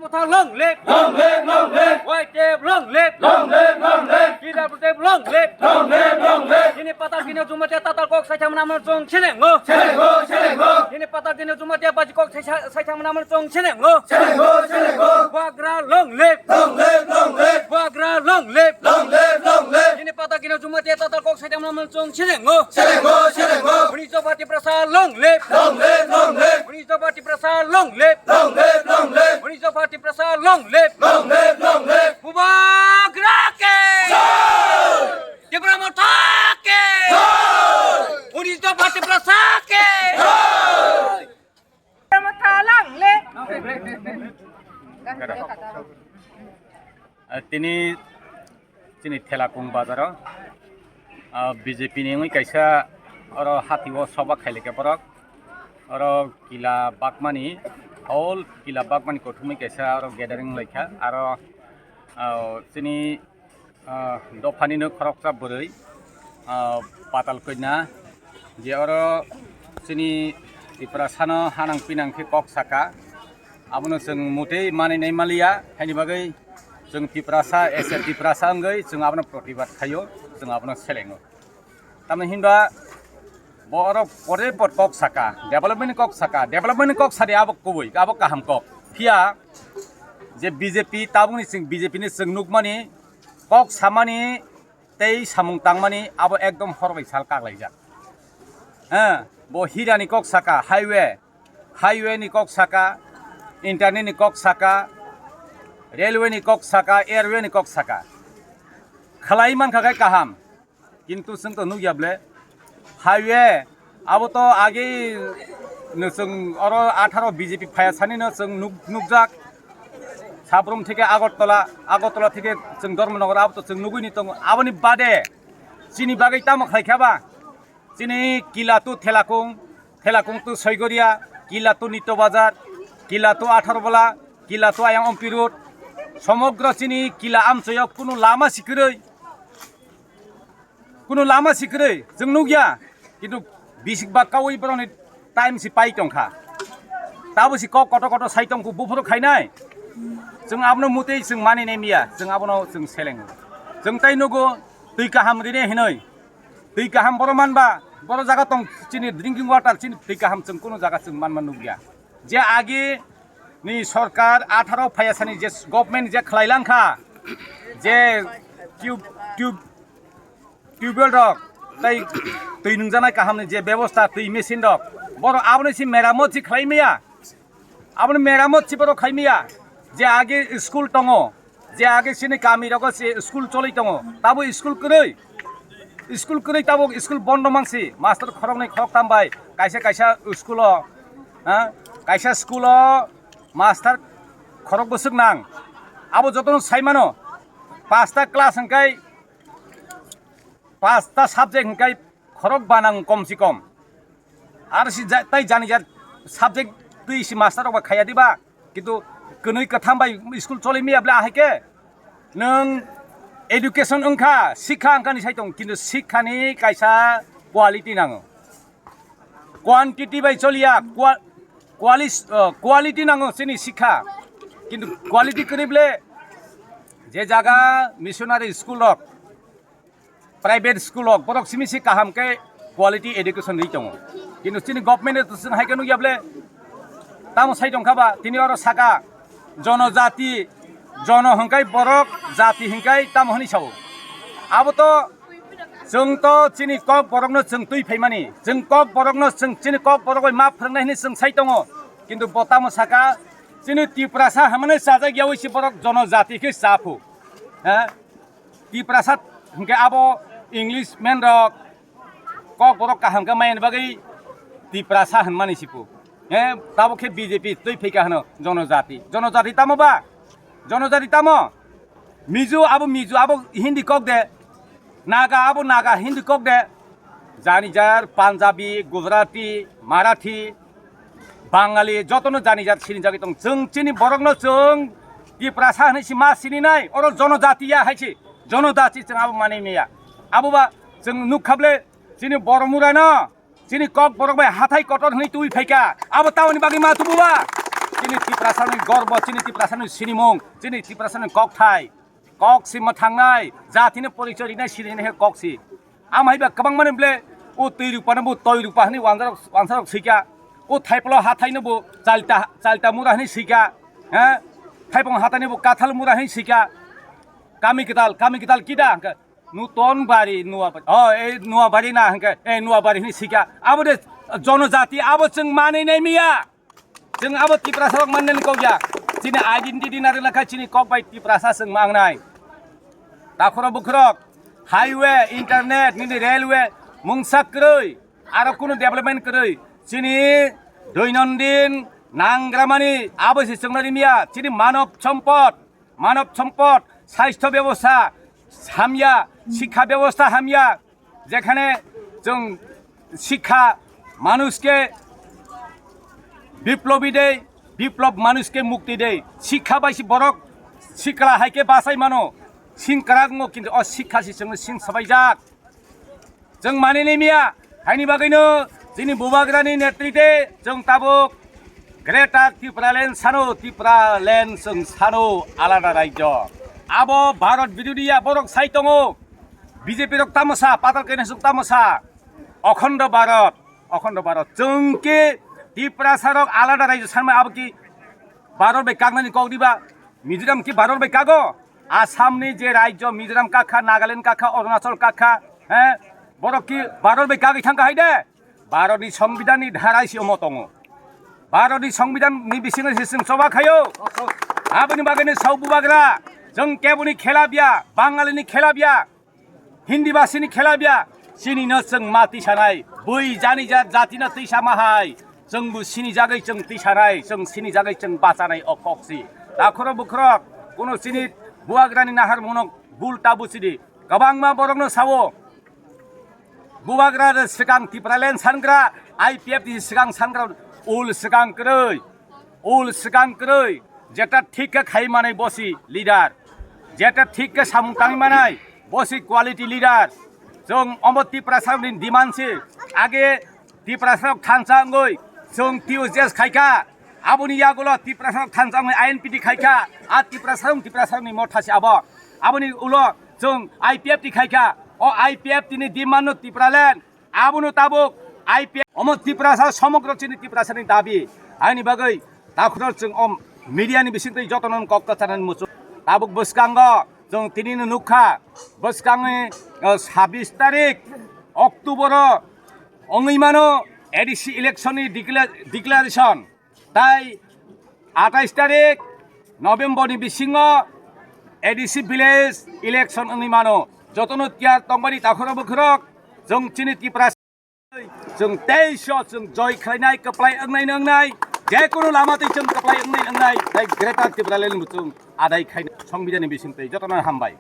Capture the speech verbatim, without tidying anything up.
Kothar long live! Long live, long live! Y T F long live! Long live, long live! T W F long live! Long live, long live! Chini patal kini Jamatia tatal kok saitham naman chwng selengo. Selengo, selengo! Chini patal kini Jamatia baji kok saitham naman chwng selengo. Selengo, selengo! Bubagra long live! Long live, long live! Bubagra long live! Long live, long live! Chini patal kini Jamatia tatal kok saitham naman chwng selengo. Selengo, selengo! Huni Jamatia Tiprasa long live! Long live, long live! Huni Jamatia Tiprasa long live! Long live, long live! Huni Jamatia Tiprasa long live! Long live, long live! Bubagra ke! Jai! Tipra Motha ke! Jai! Huni Jamatia Tiprasa ke! Jai! Tipra Motha long live! Ah, tini chini Thelakung bazaro, ah, B J P ni wngwi kaisa oro hati o soba khailike borok. Oro kila bakmani, whole kila bakmani kothumwi kaisa oro gathering wnglaikha. Aro, ah, chini, ah, dophanino khoroksa bwrwi, ah, Patal Kanya, je oro chini Tiprasano hanang pinang khe kok saka. Abono chwng motei manwi nai maliya, haini bagwi chwng Tiprasa, as a Tiprasa wngwi chwng abono protibad khaio, chwng abono selengo. Tamni hinba bo oro pore por kok saka, development ni kok saka, development ni kok sadi abo kubui, abo kaham kok. Phiya je B J P tabukni chwng B J P ni chwng nukmani kok samani tei samung tangmani abo ekdom hor bai sal kaklaijak. He, bo hirani kok saka, highway, highway ni kok saka, internet ni kok saka, railway ni kok saka, airway ni kok saka. Khlai mankha khe kaham, kintu chwng to nukya ble. Highway, abo to age no chwng oro atharo B J P phaya sani no chwng nuk-, nukjak. Sabrum theke Agartala, Agartala theke chwng Dharmanagar abo to chwng nugwi ni tongo. Aboni bade chini bagwi tamo khlai kha ba? Chini Kila to Thelakung, Thelakung to Soigoria, Kila to Nito Bazar, Kila to Atharbola, Kila to Ayang Ompi Road, somogro chini Kila amchoyo kunu lama sikwrwi, kunu lama sikwrwi chwng nukya, kintu bisik ba kaui borokni time si pai tongkha. Tabo si kok kotor kotor sai tongkhu buphuru khainai. Chwng abono mutwi chwng mani nai miya, chwng abono chwng selengo. Chwng tai nugo twi kaham rine hinoi. Twi kaham boro manba, boro jaga tong chini drinking water, chini twi kaham chwng kunu jaga chwng manma nukya. Je agi ni sorkar atharo phaya sani je government je khlai langkha, je tube, tube, tubewell rok, tei twi nungjaknai kaham ni je bebosta, twi machine rok, boro aboni si meramot si khlai maya. Aboni meramot si borok khai maya. Je age school tongo, je age chini kami rogo se school choli tongo, tabo school kwrwi. School kwrwi tabo school bondo mangsi, master khoroknwi khoroktam bai kaisa kaisa school o, ha, kaisa school o master khorok bwswk nang. Abo jotono sai mano, pasta class hwnkhe pasta subject hwnkhe khorok ba nang kom si kom. Ar si ja-, tai jani jat subject twi si master rok ba khaya diba. Kintu kwnwi kwtham bai school choli miya bla ahai khe. Nwng education wngkha, sikha wngkha ni sai tong, kintu sikha ni kaisa quality nango. Quantity bai choliya, qua-, qualis-, uh, quality nango chini sikha. Kintu quality kwrwi ble je jaga missionary school rok, private school rok borok simi se kaham khe quality education ri tongo. Kintu chini government to chwng hai khe nukya ble tamo sai tongkha ba tini oro saka jonojati, jono hwnkhe borok, jati hwnkhe tamo hwnwi sao. Abo to chwng to chini kok borokno chwng twi phaimani, chwng kok borokno chwng chini kok borok bai ma phwrwngnai hwnwi chwng sai tongo. Kintu bo tamo saka chini Tiprasa hamani chajak yaui si borok jonojati khe cha phu. Ha? Tiprasa hwnkhe abo English man rok kok borok kaham khe mayani bagwi Tiprasa hwnmani sipu. He, tabuk khe B J P twi phaikha hwno jonojati. Jonojati tamo ba? Jonojati tamo? Mizo abo Mizo abo Hindi kok de. Naga abo Naga Hindi kok de. Jani jar Punjabi, Gujarati, Marathi, Bangali jotono jani jat sini jagwi tong. Chwng chini borokno chwng Tiprasa hwnwi si ma sini nai. Oro jonojatiya hai si. Jonojati chwng abo manwi maya. Abo ba chwng nukha ble chini borok murano chini kok borok bai hathai kotor hwnwi twi phaikha. Abo tamoni bagwi ma tubu ba? chini Tiprasani gorbo, chini Tiprasani sinimung, chini Tiprasani kokthai. Kok si mwthangnai, jatini porichoi rinai, sirinai khe kok si. Amhaiba kwbangmani ble, o twi rupano bo toi rupa hwnwi wanjarok, wansarok sikha. O thaipolo hathaino bo chalta, chalta mura hwnwi sikha. He? Thaipong hathaino bo kathal mura hwnwi sikha. Kami kwtal, kami kwtal kida hwnkhe Nuton Bari, Nuwa Bari. Oh, ei Nuwa Bari na hwnkhe, ei Nuwa Bari hwnwi sikha. Abo de jonojati, abo chwng manwi nai miya. Chwng abo Tiprasa rok mannani kok ya. Chini identity narwkna kha chini kok bai Tiprasa chwng mangnai. Takhoro bukhorok, highway, internet, nini railway, mungsa kwrwi, aro kunu development kwrwi. Chini doinondin nangramani abo se chwngno rimya. Chini manob sompod, manob sompod, sasthyo bebosta hamya, sikha bebosta hamya. যেখানে जों শিক্ষা মানুষকে বিপ্লবী দেয়, বিপ্লব মানুষকে মুক্তি দেয়। শিক্ষা পাইছি বরক শিক্ষা হাইকে বাসাই মানো, সিং কারাগো কিন্তু অশিক্ষা সি সঙ্গে সিং সবাই যাক। जों mani nimiya, haini bagwino chini bubagrani netrite chwng tabuk Greater Tipraland sano, Tipraland chwng sano alada rajyo. Abo Bharat birodhiya borok sai tongo. B J P rok tamo sa, patal kainasuk tamo sa. Okhondo Bharat, Okhondo Bharat. Chwng ki Tiprasa rok alada rajyo sanmai abo ki Bharat bai kaknani kok diba? Mizoram ki Bharat bai kago? Assam ni je rajyo Mizoram kakha, Nagaland kakha, Arunachal kakha, he? Borok ki Bharat bai kagwi thangkha hai de? Bharat ni Songbidan ni dharai si omo tongo. Bharat ni Songbidan ni bisingo se chwng choba khayo. Aboni bagwi ni sau bubagra, chwng keboni khela biya, Bangali ni khela biya, Hindi basi ni khela biya, chini no chwng ma tisanai, bui jani ja-, jati no tisa ma hai, chwng bu sini jagwi chwng tisanai, chwng sini jagwi chwng bachanai o kok si. Takhoro bukhorok, kuno chini bubagra ni nahar munok bul ta buchidi, kwbangma borok no sao. Bubagra de swkang Tipraland sangra, I P F T swkang sangra, ul swkang kwrwi, ul swkang kwrwi, jeta thik khe khai manai bosi leader, jeta thik khe samung tangwi manai bosi quality leader. Chwng omo Tiprasa ni demand si, age Tiprasa rok thansa wngwi chwng T U J S khaikha, aboni yagulo Tiprasa rok thansa wngwi I N P T khaikha, a Tiprasa rok, Tiprasa rok ni motha si abo. Aboni ulo chwng I P F T khaikha, o I P F T ni demand no Tipraland, abono tabuk I P F, omo Tiprasa, somogro chini Tiprasa ni dabi, haini bagwi takhoro chwng o media ni bisingtwi jotono kok kwcharnani muchung. Tabuk bwskango chwng tini no nukha, bwskangni, o, sabis tarik October o wngwi mano A D C election ni decla-, declaration. Tai atais tarik November ni bisingo A D C village election wngwi mano. Jotono tiyar tongbani takhoro bukhorok, chwng chini Tiprasa chwng teisho chwng joy khlainai, kwplai wngnai wngnai, jekunu lama twi chwng kwplai wngnai wngnai, tai Greater Tipraland ni chwng adai khainai Songbidan ni bisingtwi. Jotono hambai.